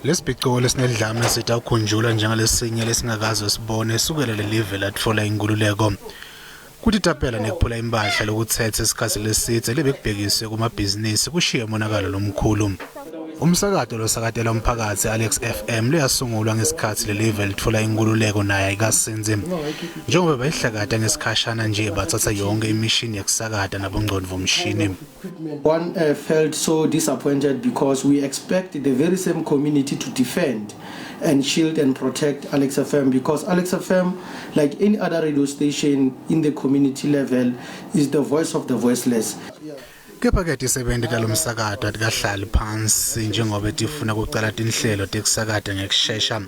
Lesibhicongo lesinedlame sitawukhunjulwa njengalesinye lesingakaze sibone sukela lelive latfola inkhululeko. Kutitapela nekuphula impahla lokutsetse sikhatsi lesidze lebekubhekiswe kumabhizinisi kushiye umonakalo lomkhulu. Umsakato losakatela umphakatsi Alex FM loyasungulwa ngesikhatsi lelive litfola inkhululeko naye ayikasindzi. Njengoba bayihlakata ngesikhashana nje batsatsa yonkhe imishini yekusakata nabongcondvomshini. One felt so disappointed because we expect the very same community to defend and shield and protect Alex FM, because Alex FM, like any other radio station in the community level, is the voice of the voiceless. Kepha-ke tisebenti talomsakato atikahlali phansi njengobe tifuna kucala tinhlelo tekusakata ngekushesha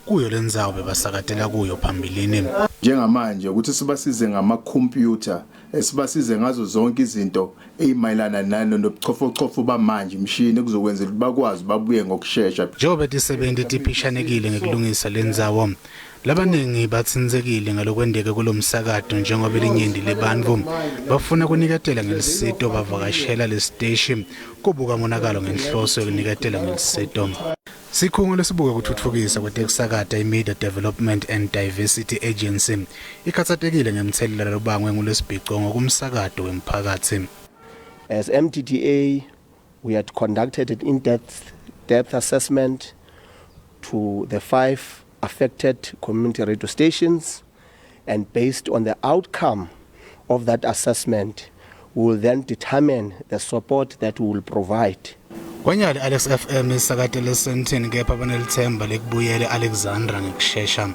kuyo lendzawo bebasakatela kuyo phambilini. Njengamanje ukuthi sibasize ngamakhompyutha, sibasize ngazo zonke izinto ezimayelana nalo nobuchofochofo bamanje, imishini kuzokwenzela ukuthi bakwazi babuye ngokushesha. Njengoba tisebenti tiphishanekile ngekulungisa lendzawo, labaningi batsintsekile ngalokwenteke kulomsakato njengoba linyenti lebantfu bafuna kuniketela ngelisito bavakashela lesiteshi kubuka monakalo ngenhloso yokuniketela ngelisito. Sikhungo lesibuka kutfutfukisa kwetekusakata i-Media Development and Diversity Agency ikhatsatekile ngemtselela lobangwe ngulesibhicongo kumsakato wemphakatsi. As MDDA, we had conducted an in-depth depth assessment to the 5 affected community radio stations, and based on the outcome of that assessment, we will then determine the support that we will provide. Kwanyalo Alex FM isakatele eSandton, kepha banelithemba lekubuyela e-Alexandra ngekushesha.